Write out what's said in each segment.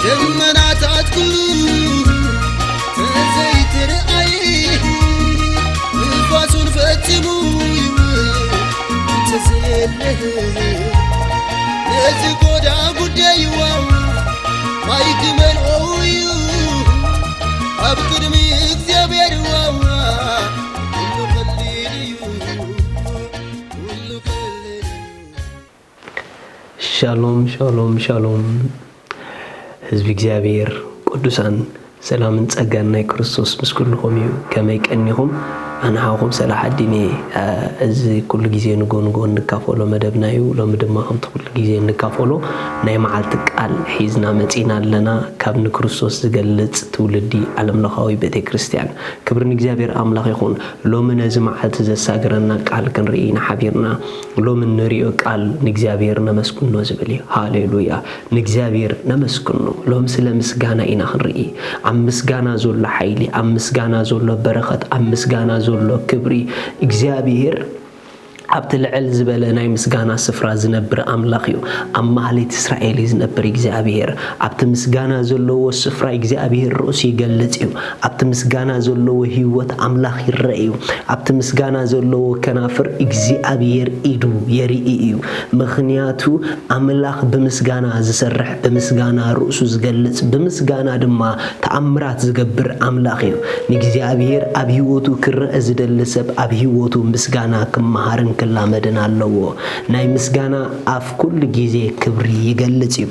ደመናታት ኩሉ ተዘይትርኣይ፣ ንፋሱን ፈጺሙ ይውል እንተዘየለ፣ ነዚ ጎዳ ጉዳይዋ ማይ ክመልኦ እዩ ኣብ ቅድሚ እግዚኣብሔር። ዋዋ ኩሉ ቀሊል እዩ፣ ኩሉ ቀሊል እዩ። ሻሎም ሻሎም ሻሎም፣ ህዝቢ እግዚኣብሔር ቅዱሳን፣ ሰላምን ጸጋን ናይ ክርስቶስ ምስ ኩልኹም እዩ። ከመይ ቀኒኹም? ኣነ ሓውኹም ሰላሕ ኣዲን እየ። እዚ ኩሉ ግዜ ንጎ ንጎ እንካፈሎ መደብና እዩ። ሎሚ ድማ ከምቲ ኩሉ ግዜ እንካፈሎ ናይ መዓልቲ ቃል ሒዝና መጺና ኣለና። ካብ ንክርስቶስ ዝገልጽ ትውልዲ ዓለምለኻዊ ቤተ ክርስቲያን። ክብሪ ንእግዚኣብሔር ኣምላኽ ይኹን። ሎሚ ነዚ መዓልቲ ዘሳግረና ቃል ክንርኢ ኢና ሓቢርና። ሎሚ እንሪኦ ቃል ንእግዚኣብሔር ነመስግኖ ዝብል እዩ። ሃሌሉያ! ንእግዚኣብሔር ነመስግኖ። ሎሚ ስለ ምስጋና ኢና ክንርኢ። ኣብ ምስጋና ዘሎ ሓይሊ፣ ኣብ ምስጋና ዘሎ በረኸት፣ ኣብ ምስጋና ዘሎ ክብሪ እግዚኣብሔር ኣብቲ ልዕል ዝበለ ናይ ምስጋና ስፍራ ዝነብር ኣምላኽ እዩ። ኣብ ማህሌት እስራኤል እዩ ዝነብር እግዚኣብሔር። ኣብቲ ምስጋና ዘለዎ ስፍራ እግዚኣብሔር ርእሱ ይገልጽ እዩ። ኣብቲ ምስጋና ዘለዎ ህይወት ኣምላኽ ይረአ እዩ። ኣብቲ ምስጋና ዘለዎ ከናፍር እግዚኣብሔር ኢዱ የርኢ እዩ። ምኽንያቱ ኣምላኽ ብምስጋና ዝሰርሕ፣ ብምስጋና ርእሱ ዝገልጽ፣ ብምስጋና ድማ ተኣምራት ዝገብር ኣምላኽ እዩ። ንእግዚኣብሔር ኣብ ህይወቱ ክረአ ዝደሊ ሰብ ኣብ ህይወቱ ምስጋና ክመሃርን ክላመድን ኣለዎ። ናይ ምስጋና ኣፍ ኩሉ ግዜ ክብሪ ይገልጽ እዩ።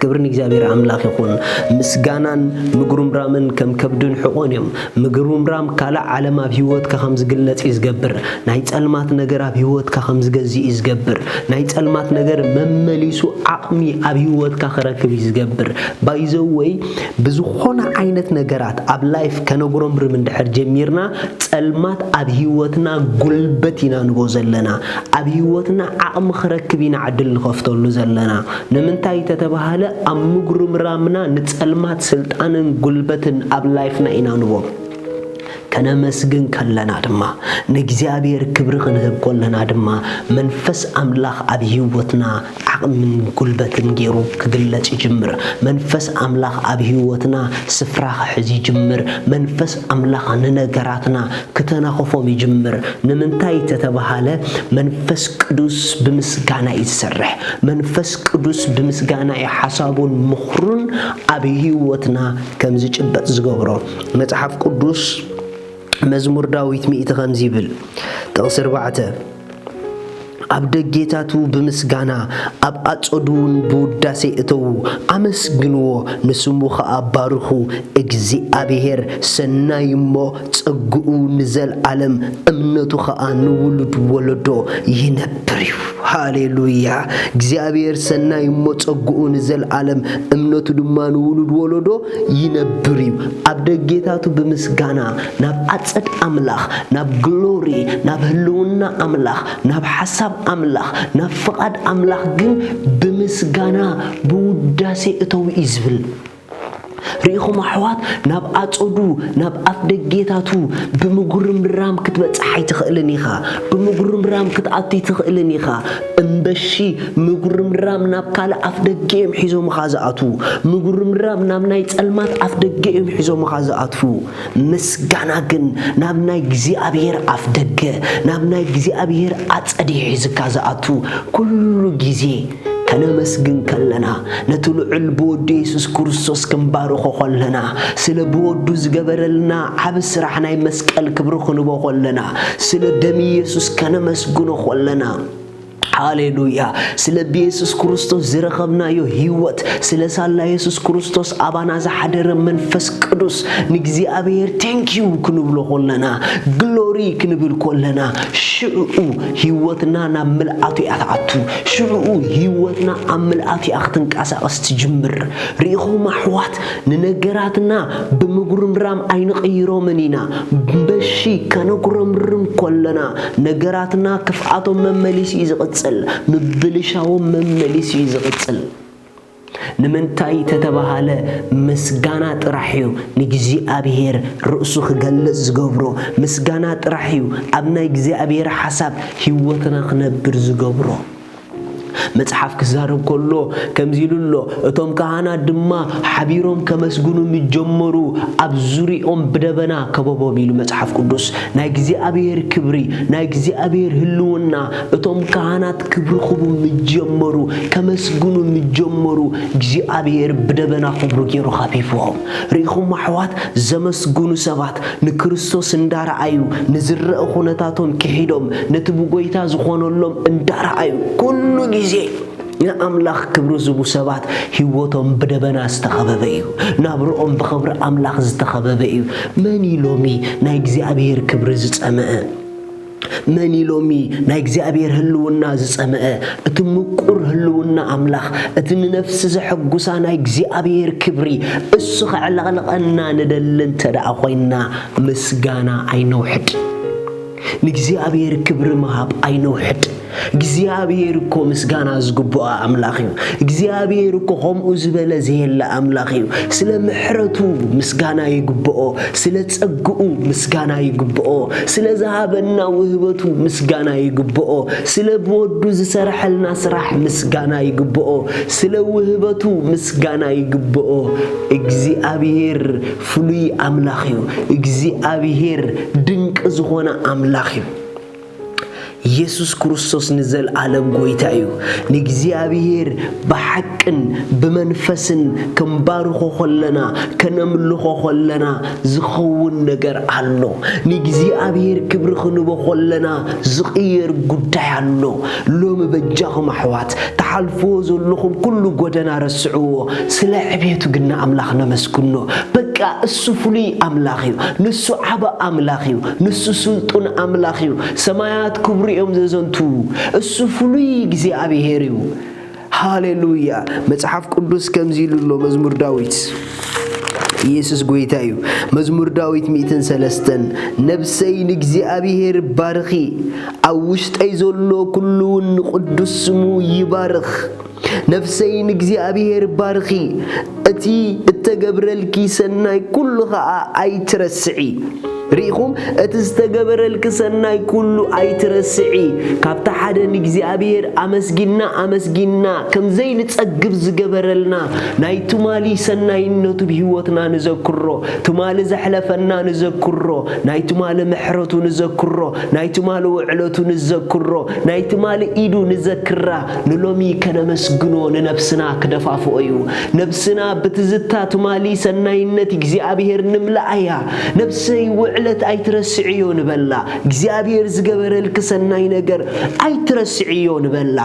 ክብሪ ንእግዚኣብሔር ኣምላኽ ይኹን። ምስጋናን ምጉርምራምን ከም ከብድን ሕቖን እዮም። ምጉርምራም ካልእ ዓለም ኣብ ህይወትካ ከም ዝግለጽ እዩ ዝገብር። ናይ ጸልማት ነገር ኣብ ህይወትካ ከም ዝገዝእ እዩ ዝገብር። ናይ ጸልማት ነገር መመሊሱ ዓቕሚ ኣብ ህይወትካ ክረክብ እዩ ዝገብር። ባይዘወይ ብዝኾነ ዓይነት ነገራት ኣብ ላይፍ ከነጉረምርም እንድሕር ጀሚርና ጸልማት ኣብ ህይወትና ጉልበት ኢና ንቦ ዘለና። ኣብ ህይወትና ዓቕሚ ክረክብ ኢና ዕድል ንኸፍተሉ ዘለና። ንምንታይ ተተባሃለ ኣብ ምጉርምራምና ንጸልማት ስልጣንን ጉልበትን ኣብ ላይፍና ኢና ንቦ። ከነመስግን ከለና ድማ ንእግዚኣብሔር ክብሪ ክንህብ ከለና ድማ መንፈስ ኣምላኽ ኣብ ህይወትና ዓቕምን ጉልበትን ገይሩ ክግለጽ ይጅምር። መንፈስ ኣምላኽ ኣብ ህይወትና ስፍራ ክሕዝ ይጅምር። መንፈስ ኣምላኽ ንነገራትና ክተናኽፎም ይጅምር። ንምንታይ ተተባሃለ መንፈስ ቅዱስ ብምስጋና እዩ ዝሰርሕ። መንፈስ ቅዱስ ብምስጋና እዩ ሓሳቡን ምኽሩን ኣብ ህይወትና ከም ዝጭበጥ ዝገብሮ። መጽሓፍ ቅዱስ መዝሙር ዳዊት ሚእቲ ከምዚ ይብል፣ ጥቕሲ ኣርባዕተ፣ ኣብ ደጌታቱ ብምስጋና ኣብ ኣጸዱ እውን ብውዳሴ እተዉ፣ ኣመስግንዎ፣ ንስሙ ኸኣ ባርኹ። እግዚኣብሔር ሰናይ እሞ ጸግኡ ንዘልኣለም፣ እምነቱ ኸኣ ንውሉድ ወለዶ ይነብር እዩ። ሃሌሉያ! እግዚኣብሔር ሰናይ እሞ ጸግኡ ንዘልኣለም፣ እምነቱ ድማ ንውሉድ ወለዶ ይነብር እዩ። ኣብ ደጌታቱ ብምስጋና ናብ ኣጸድ ኣምላኽ፣ ናብ ግሎሪ፣ ናብ ህልውና ኣምላኽ፣ ናብ ሓሳብ ኣምላኽ፣ ናብ ፍቓድ ኣምላኽ ግን ብምስጋና ብውዳሴ እተው እዩ ዝብል። ርኢኹም ኣሕዋት፣ ናብ ኣጸዱ፣ ናብ ኣፍ ደጌታቱ ብምጉርምራም ክትበጽሕ ኣይትኽእልን ኢኻ። ብምጉርምራም ክትኣቱ ኣይትኽእልን ኢኻ። እምበሺ ምጉርምራም ናብ ካልእ ኣፍ ደገ እዮም ሒዞምኻ ዝኣትዉ። ምጉርምራም ናብ ናይ ጸልማት ኣፍ ደገ እዮም ሒዞምኻ ዝኣትዉ። ምስጋና ግን ናብ ናይ እግዚኣብሔር ኣፍ ደገ፣ ናብ ናይ እግዚኣብሔር ኣጸድ እዩ ሒዝካ ዝኣትዉ። ኩሉ ግዜ ከነመስግን ከለና፣ ነቲ ልዑል ብወዱ የሱስ ክርስቶስ ክንባርኾ ከለና፣ ስለ ብወዱ ዝገበረልና ዓቢ ስራሕ ናይ መስቀል ክብሪ ክንቦ ከለና፣ ስለ ደም የሱስ ከነመስግኖ ከለና፣ ሃሌሉያ! ስለ ብየሱስ ክርስቶስ ዝረኸብናዮ ህይወት፣ ስለ ሳላ የሱስ ክርስቶስ ኣባና ዝሓደረ መንፈስ ቅዱስ ንእግዚኣብሔር ቴንኪዩ ክንብሎ ከለና፣ ግሎሪ ክንብል ከለና፣ ሽዑ ህይወትና ናብ ምልኣቱ እያ ትኣቱ። ሽዑ ህይወትና ኣብ ምልኣቱ እያ ክትንቀሳቐስ ትጅምር። ርኢኹም ኣሕዋት፣ ንነገራትና ብምጉርምራም ኣይንቕይሮምን ኢና። እምበሺ ከነጉረምርም ከለና፣ ነገራትና ክፍኣቶም መመሊሱ እዩ ዝቕጽል፣ ምብልሻዎም መመሊሱ እዩ ዝቕጽል። ንምንታይ ተተባሃለ፣ ምስጋና ጥራሕ እዩ ንእግዚኣብሔር ርእሱ ክገልጽ ዝገብሮ። ምስጋና ጥራሕ እዩ ኣብ ናይ እግዚኣብሔር ሓሳብ ህይወትና ክነብር ዝገብሮ። መጽሓፍ ክዛረብ ከሎ ከምዚ ኢሉ ኣሎ፣ እቶም ካህናት ድማ ሓቢሮም ከመስግኑ ምስ ጀመሩ፣ ኣብ ዙሪኦም ብደበና ከበቦም ኢሉ መጽሓፍ ቅዱስ። ናይ እግዚኣብሔር ክብሪ፣ ናይ እግዚኣብሔር ህልውና፣ እቶም ካህናት ክብሪ ክቡ ምስ ጀመሩ፣ ከመስግኑ ምስ ጀመሩ፣ እግዚኣብሔር ብደበና ክብሩ ገይሩ ከቢብዎም። ርኢኹም ኣሕዋት፣ ዘመስግኑ ሰባት ንክርስቶስ እንዳረኣዩ፣ ንዝረአ ኩነታቶም ክሒዶም፣ ነቲ ብጎይታ ዝኾነሎም እንዳረኣዩ፣ ኩሉ ግዜ ንኣምላኽ ክብሪ ዝህቡ ሰባት ህይወቶም ብደበና ዝተኸበበ እዩ። ናብርኦም ብኽብሪ ኣምላኽ ዝተኸበበ እዩ። መን እዩ ሎሚ ናይ እግዚኣብሔር ክብሪ ዝጸመአ? መን እዩ ሎሚ ናይ እግዚኣብሔር ህልውና ዝጸመአ? እቲ ምቁር ህልውና ኣምላኽ፣ እቲ ንነፍሲ ዘሐጉሳ ናይ እግዚኣብሔር ክብሪ፣ እሱ ከዕለቕልቐና ንደሊ እንተ ደኣ ኾይንና፣ ምስጋና ኣይነውሕድ። ንእግዚኣብሔር ክብሪ ምሃብ ኣይነውሕድ። እግዚኣብሔር እኮ ምስጋና ዝግብኦ ኣምላኽ እዩ። እግዚኣብሔር እኮ ከምኡ ዝበለ ዘየለ ኣምላኽ እዩ። ስለ ምሕረቱ ምስጋና ይግብኦ፣ ስለ ጸግኡ ምስጋና ይግብኦ፣ ስለ ዝሃበና ውህበቱ ምስጋና ይግብኦ፣ ስለ ብወዱ ዝሰርሐልና ስራሕ ምስጋና ይግብኦ፣ ስለ ውህበቱ ምስጋና ይግብኦ። እግዚኣብሔር ፍሉይ ኣምላኽ እዩ። እግዚኣብሔር ድንቂ ዝኾነ ኣምላኽ እዩ። ኢየሱስ ክርስቶስ ንዘለኣለም ጎይታ እዩ። ንእግዚኣብሔር ብሓቅን ብመንፈስን ክንባርኾ ኸለና፣ ከነምልኾ ኸለና ዝኸውን ነገር ኣሎ። ንእግዚኣብሔር ክብሪ ክንቦ ኸለና ዝቕየር ጉዳይ ኣሎ። ሎሚ በጃኹም ኣሕዋት፣ ትሓልፍዎ ዘለኹም ኩሉ ጎደና ረስዕዎ። ስለ ዕቤቱ ግን ንኣምላኽ ነመስግኖ። በቃ እሱ ፍሉይ ኣምላኽ እዩ። ንሱ ዓቢ ኣምላኽ እዩ። ንሱ ስልጡን ኣምላኽ እዩ። ሰማያት ክብሩ እዮም ዘዘንቱ። እሱ ፍሉይ እግዚኣብሔር እዩ። ሃሌሉያ። መጽሓፍ ቅዱስ ከምዚ ኢሉ ኣሎ፣ መዝሙር ዳዊት። ኢየሱስ ጎይታ እዩ። መዝሙር ዳዊት ሚእትን ሰለስተን፣ ነብሰይ ንእግዚኣብሔር ባርኺ፣ ኣብ ውሽጠይ ዘሎ ኩሉ እውን ንቅዱስ ስሙ ይባርኽ። ነፍሰይ ንእግዚኣብሔር ባርኺ፣ እቲ እተገብረልኪ ሰናይ ኩሉ ኸኣ ኣይትረስዒ። ርኢኹም፣ እቲ ዝተገበረልኪ ሰናይ ኩሉ ኣይትረስዒ። ካብቲ ሓደ ንእግዚኣብሔር ኣመስጊና ኣመስጊና ከም ዘይንጸግብ ዝገበረልና ናይ ትማሊ ሰናይነቱ ብህይወትና ንዘክሮ፣ ትማሊ ዘሕለፈና ንዘክሮ፣ ናይ ትማሊ ምሕረቱ ንዘክሮ፣ ናይ ትማሊ ውዕለቱ ንዘክሮ፣ ናይ ትማሊ ኢዱ ንዘክራ፣ ንሎሚ ከነመስግኖ ንነብስና ክደፋፍኦ እዩ። ነብስና ብትዝታ ትማሊ ሰናይነት እግዚኣብሔር ንምልኣያ። ነብሰይ ውዕለት ኣይትረስዕዮ ንበላ። እግዚኣብሔር ዝገበረልኪ ሰናይ ነገር ኣይትረስዕዮ ንበላ።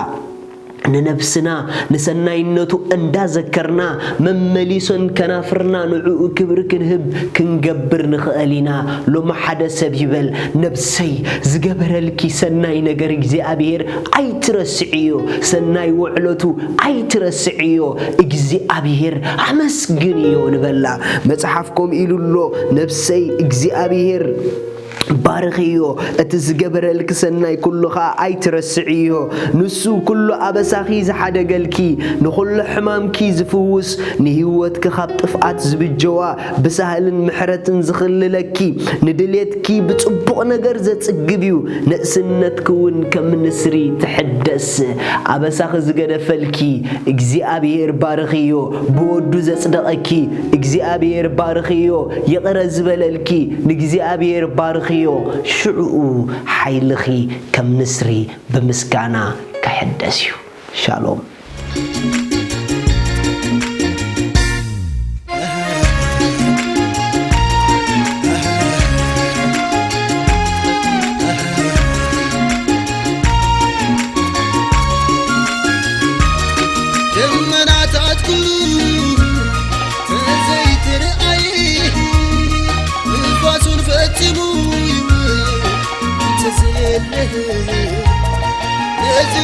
ንነብስና ንሰናይነቱ እንዳዘከርና፣ መመሊሶን ከናፍርና ንዕኡ ክብሪ ክንህብ ክንገብር ንኽእል ኢና። ሎሚ ሓደ ሰብ ይበል፣ "ነብሰይ፣ ዝገበረልኪ ሰናይ ነገር እግዚኣብሔር ኣይትረስዕዮ፣ ሰናይ ውዕለቱ ኣይትረስዕዮ፣ እግዚኣብሔር ኣመስግንዮ" ንበላ። መጽሓፍ ከምኡ ኢሉ ኣሎ፣ "ነብሰይ እግዚኣብሔር ባርኽዮ፣ እቲ ዝገበረልኪ ሰናይ ኩሉ ኸኣ ኣይትረስዕዮ። ንሱ ኩሉ ኣበሳኺ ዝሓደገልኪ፣ ንኹሉ ሕማምኪ ዝፍውስ፣ ንህይወትኪ ካብ ጥፍኣት ዝብጀዋ፣ ብሳህልን ምሕረትን ዝኽልለኪ፣ ንድሌትኪ ብጽቡቕ ነገር ዘጽግብ እዩ፣ ንእስነትኪ እውን ከም ንስሪ ትሕደስ። ኣበሳኺ ዝገደፈልኪ እግዚኣብሔር ባርኽዮ፣ ብወዱ ዘጽደቐኪ እግዚኣብሔር ባርኽዮ፣ ይቕረ ዝበለልኪ ንእግዚኣብሔር ባርኽዮ፣ ሽዑኡ ሓይልኺ ከም ንስሪ ብምስጋና ክሕደስ እዩ። ሻሎም። ደመናታትኩ ተዘይትርኣይ፣ ንፋሱን ፈጺሙ ይውል እንተዘየለ፣ ነዚ